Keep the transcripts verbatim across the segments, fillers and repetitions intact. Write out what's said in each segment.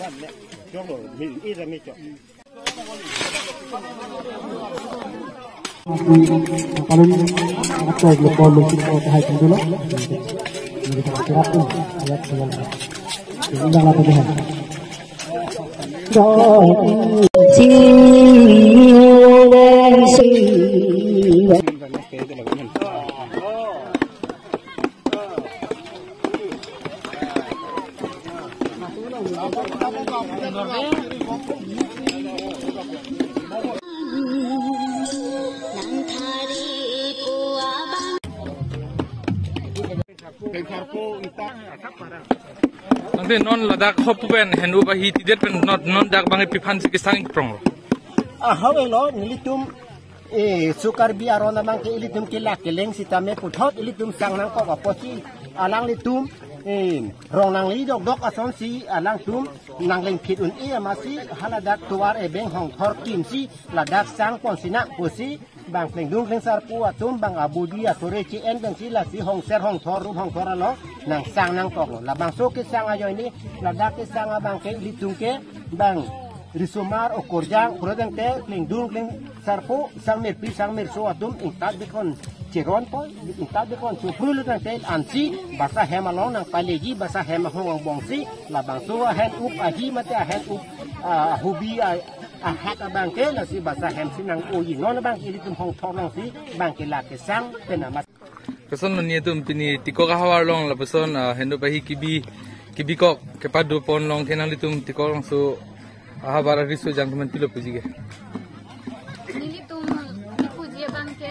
Jok lo, mi, ira mi jok. Paling atas lepas lo kita hai kan dulu. Jadi kita kerap tuh, ayat dengan. Ini dah lah pagi. Nangte non ladak hop pen henu ba hi tidet pen non, non dak bang pi aphan si kesang prong lo. Ah, hawe lo, nelitum, eh, su Karbi aron abang ke ilitum ke lak keleng sitame puthot ilitum sang nangkok apotsi alanglitum, eh, rong nangli dokdok asonsi alangtum nanglengphit un-e amatsi haladak tovar ebeng hongthor kimsi ladak sang pon sinang pusi bang klengdun klengsarpo atum bang abudi asore che-en pensi lasi hongser hongthor rup hongthor along nangsang nangkok lo. Labangso kesang ajoine ladak kesang abang ke ilitum ke bang risomar okorjang pura dang te klengdun klengsarpo sangmirpi sangmirso atum ingtat bikon cheron po, ingtat bikon chupru lu dang te ansi basa hem along nangpaleji, basa hem ahong angbongsi labangso ahen up ahi mate ahen up, ah, hubi, ah, ahat abang ke lasi basa hem si nang-oji non abang ke ilitum hongthor nangsi bang ke lak kesang pen amat. Koson lo netum pini Tikok ahavar along lapuson, ah, henu ba hi kebi, kebikok kepado pon along ke nanglitum Tikok alongso ahavar ariso jang teman pilo puji ke. Nelitum kipuji abang ke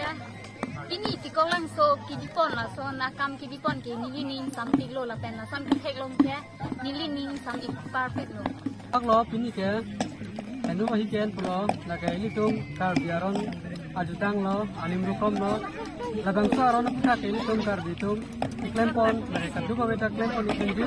pini Tikok alongso kebi pon lason akam kebi pon ke neli ning sampik lo lapen lason kethek long ke neli ning sam ik parpik lo. Pak lo pini ke henu ba hi ke-en pulo, lake ilitum Karbi aron ajutang lo, anim rukom lo, labangso aron aphuthak ke ilitum Karbi atum keklem pon, lake kaduk abeta klem pon ikenji.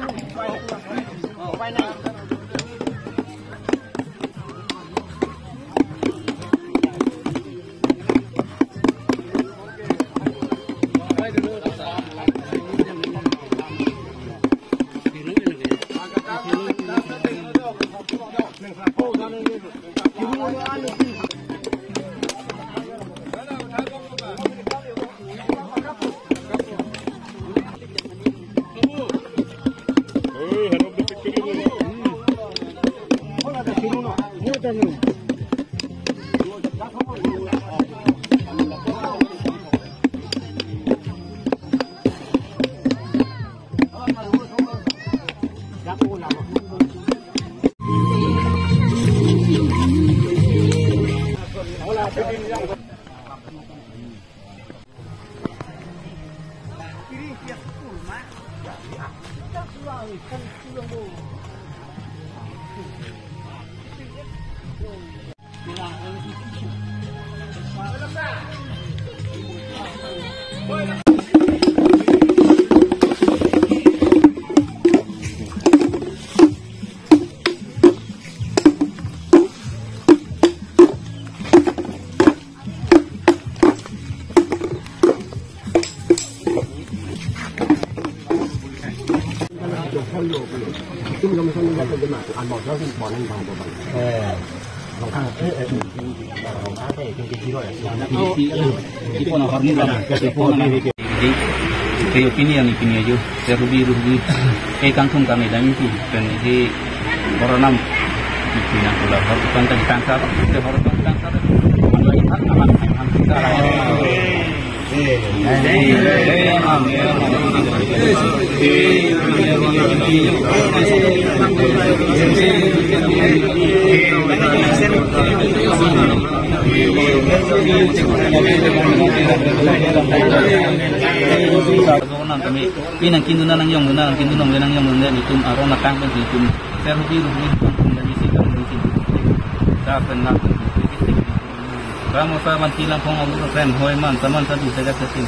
Di, di, kayo pini yang ipini ajo, serubi rubi, eh, kangkung kami dami pi, pen di orang nam, ipini yang pula, kalau bukan tadi tangsa, kalau bukan tangsa, Kami, pinang kinduna nang yong duna, nang kinduna nang yong duna, itum aron atang pen itum, serbi rubi, itum dari situ, dari situ. Sa pen lang. Kamu sa ban tilang kong abu pen hoi man, taman satu saja kesin.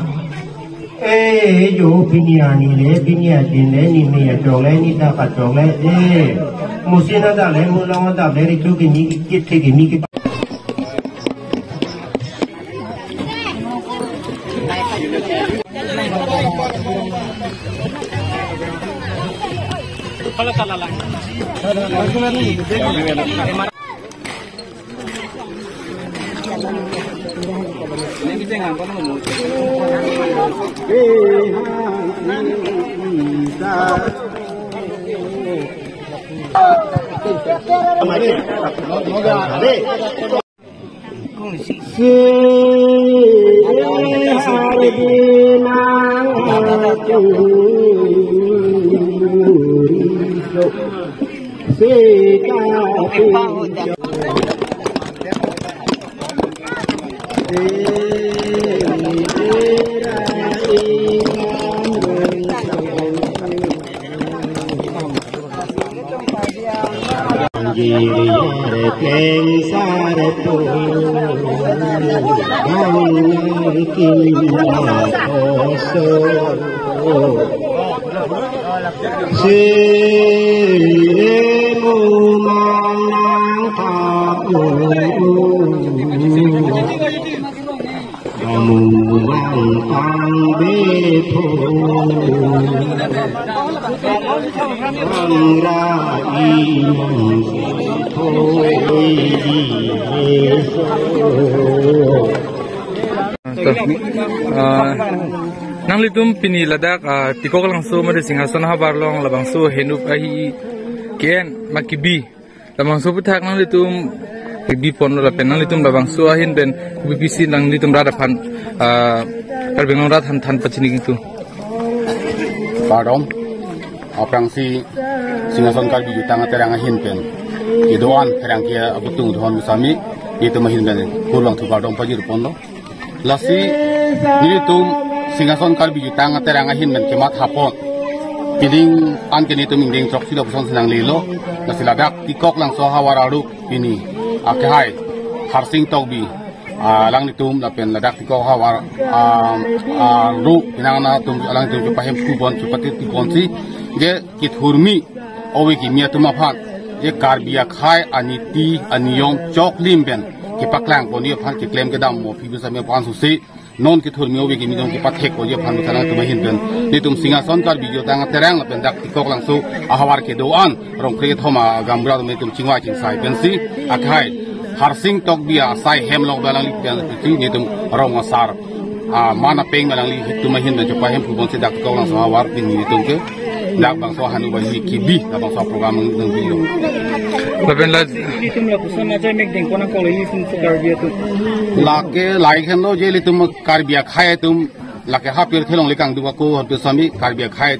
Eh, jo pini arni le, pini adim le, ne me achok le, ne dak achok le, eh. Musin adap le, mulong adap le, recho kimi kithek kimi ki. Sarto Bangla Kima Koso Semu Manang Tapu Amuang Pang Bepho Angra Inang Bepho Bepho. To, ah, nanglitum pini ladak, ah, Tikok Langso mate Singhason havar along labangso hendup ahi ke-en ma kebi. Labangso aputhak nanglitum kebi ponlo lapen nanglitum labangso ahin pen kopi pisi nanglitum rat aphan, ah, Karbi Anglong rat aphan than pachini gitu. Kardom, aphrangsi Singhason Karbi Jutang Aterang ahin pen kedo-an pherangke abutung do-an pusitame itum ahin pen kurvangthu kardom pajir ponlo. Lasi nelitum Singhason Karbi Jutang Aterang ahin pen kematha pon. Pining an ke nelitum ingdeng throksi lapuson si nanglelo. Lasi ladak Tikok Langso havar arlo pini akehai Harsing Tokbi, ah, alanglitum lapen ladak Tikok havar, ah, ah, arlo pinang anatum alangtum kepahem kupon, kepatiti ponsi je kethurmi ove kimi atum aphan je Karbi akhei aniti aniyom choklim pen kepaklang ponji aphan keklem kedam mo phi bisa me aphan susi non kethurmi ove kimi atum kepathek ponji aphan muthalang atum ahin pen nelitum Singhason Karbi Jutang Aterang lapen dak Tikok Langso ahavar kedo-an rong kre thoma gaonbura atum nelitum chingvai chingsai pensi akehai Harsing Tokbi asai hem along alangli pen nelitum rong asar, ah, mana peng alangli atum ahin pen chopahem kupon si dak Tikok Langso havar pini nelitum ke dak bangso hanu bahi kebi dak bangso program nang bilo. Lapen la Itum lapuson aja mek dengkon akol ini sum Karbi atum. Lake laik henlo je ilitum Karbi akhei atum lake ha pirthe longle kangduk ako ha pi sami Karbi akhei atum.